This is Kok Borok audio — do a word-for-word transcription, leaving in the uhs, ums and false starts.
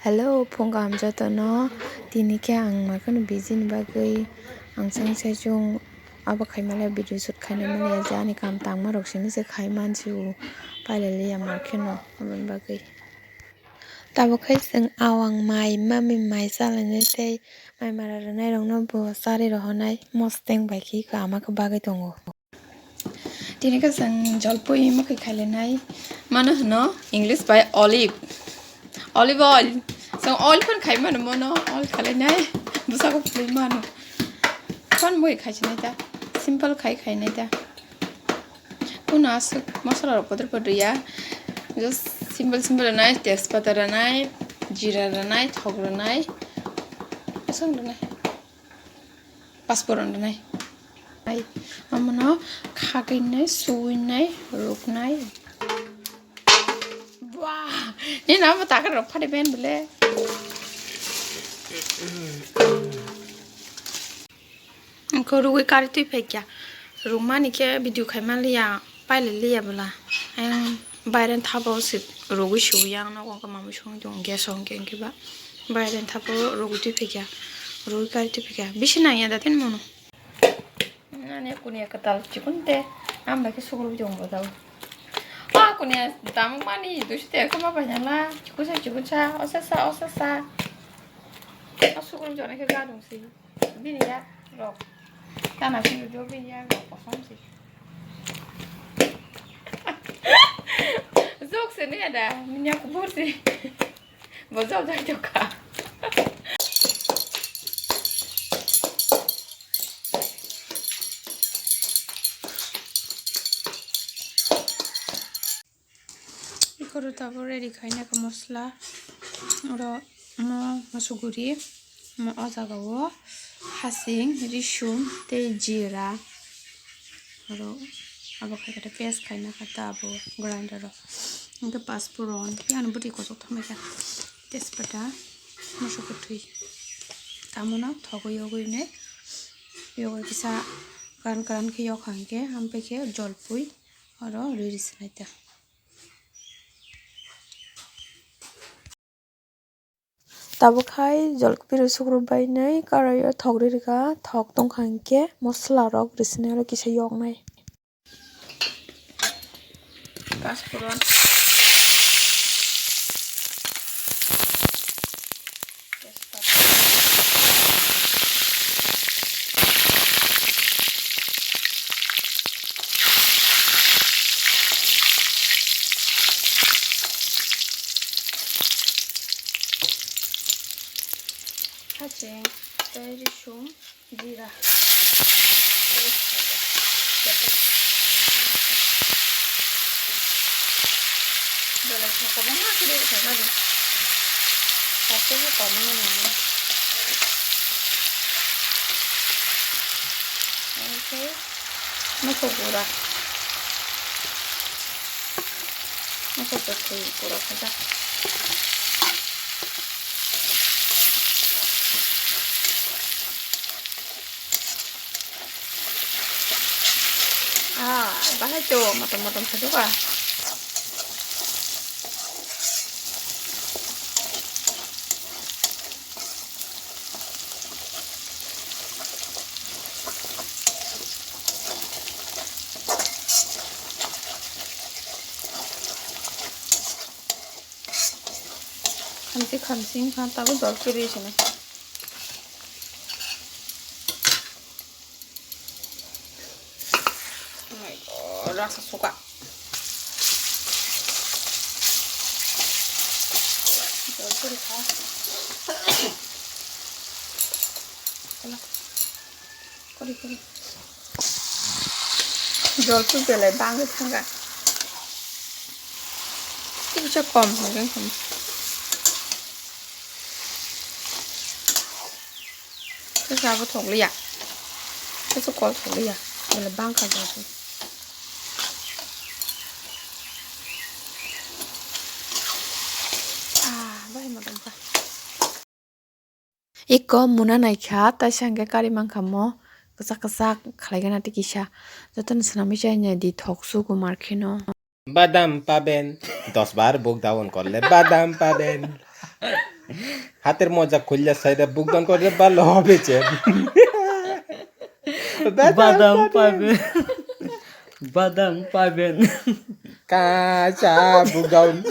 Hello, phung kaham jotono. Tini khe ang makheno busy ni bagwi ang chwng se chwng abo khai male, video shoot khaina male, je ani kam tangma rok simi se khai mansi o, pailaliya makheno aboni bagwi. Tabuk khai chwng awang mai, mami mai chalainai tei mai mara rwnairokno bo charwi rohornai mosteng bai khe iko ama khe bagwi tongo. Tini khe chwng jolpui mokhe khailainai, mano hwno English bai olive, olive oil. Chwng oil phano khai mano, mono oil khailainai, bwsako phlwi mano. Phano mokhe khaisinai ta, simple khai khainai ta. Phano aswk masala rok potor potor ya, just simple simple rwnai, tejpata rwnai, jira rwnai, thok rwnai, aswk rwnai. Pasporon rwnai. Ai, omono khagwinai, suwinai, ruknai. Wah, nini amo takar rok phari ben bole. Engkho rugwi kari twi phaikya. Rukmani khe video khaima liya, paile liya bwla. Ayang bairen thabo se rugwi suya, ang nogo wngkha mamui songwi tongo, gas o hwnkhe, hwnkhe ba bairen thabo rugwi twi phaikya, rugwi kari twi phaikya. Bisi nangya da tini mono. Ani kuniya kwtal chikon te, ang bai khe sugrubwi tongo bo tabuk. O kuniya tamuk mani duiso tei ekso ma paina la, chikon sa, chikon sa, osa sa, osa sa. O sugrubwi tongo khe gadung se. Bini yak rok. Tana si ujo bini yak rok kosom si. Jok se ne ada, minya kubur si. Bo jok jok jok ka. Ikoro tabuk ready khaina khe mosla, oro mo mosuguri, mo o jaga o hasing, risum tei jira, oro abo khai khe paste khaina khe tabuk grinder o, hwnkhe pasporon tei ani bwtwi kochok thangbai kha, tejpata, moso kwthwi, tamono thogwi yogwi nai, yogwi kisa karan karan khe yok kha hwnkhe, amtwi khe jolpui oro riri swnai ta. Tabuk hai jolkopirok sukrubbainai karaio thok rirwkha, thok tongkha hinkhe moslarok risinai oro kisa yoknai. Pasporon. Haching, tei risum, jira. Belai sa kwbangma khe rw kha gari. Saste bo komo nang nang. Oke. Moso gura. Moso kwthwi gura khaijak. Ah, bahai to motom motom khaijak ba. Khamsi khamsi wngkha, tabuk jol kwrwi se nai. Oh my God, rasa suka. Jol kwrwi kha. Kori kori. Jol tu belai bangwi thangkha. Kisa kom hwnwi khamu. Kisa abo thok liya. Kisa kol thok liya. Belai bangkha jol tu. Ah, bahai ma tongkha. Iko muna naikha, taisa hwnkhe kari mankha mo, kwchak kwchak khlaigana tei kisa. Jotono swnamwi chai naidi thok sugo mar kheno. Badam paben, dos bar buk daun korle badam paben. Hater moja khulya saida bukdon kore balo hobe che. Badam paben. Badam paben. Kacha bukdon.